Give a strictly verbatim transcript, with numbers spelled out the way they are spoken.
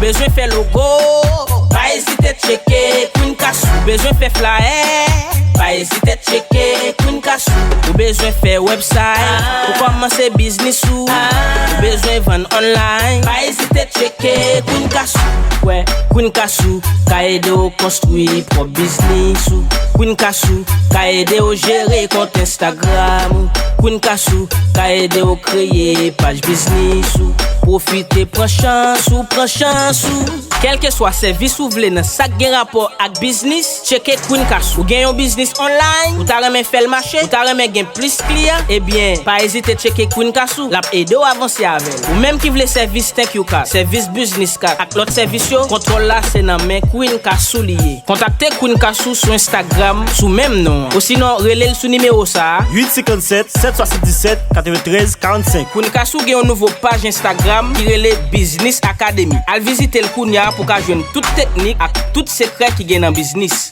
Bezwen fè logo? Pa ezite tcheke Queen Casou. Bezwen fè flayè? Pa ezite tcheke Queen Casou. Ou bezwen fè website pou kòmanse biznis ou? Ou bezwen vann online? Pa ezite tcheke Queen Casou. Kwè Queen Casou ka ede w konstwi pwòp biznis ou. Queen Casou ka ede w jere kont Instagram ou. Queen Casou ka ede w kreye paj biznis ou. Pwofite, pran chans ou, pran chans ou. Kèlkeswa sèvis ou vle nan sa k gen rapò ak biznis, tcheke Queen Casou. Ou gen yon biznis online, ou ta renmen fè l mache, ou ta renmen gen plis kliyan, ebyen, pa ezite tcheke Queen Casou, l ap ede w avanse avè l. Ou menm ki vle sèvis Thank You Card, sèvis Business Card ak lòt sèvis yo, kontwòl la se nan men Queen Casou li ye. Kontakte Queen Casou sou Instagram sou menm non an. Osinon, rele l sou nimewo sa a. Uit senkannsèt, sèt swasanndisèt, katreventrèz karannsenk. Queen Casou gen yon nouvo paj Instagram ki rele Business Academy. Al vizite l kounye a pou w ka jwenn tout teknik ak tout sekrè ki gen nan biznis.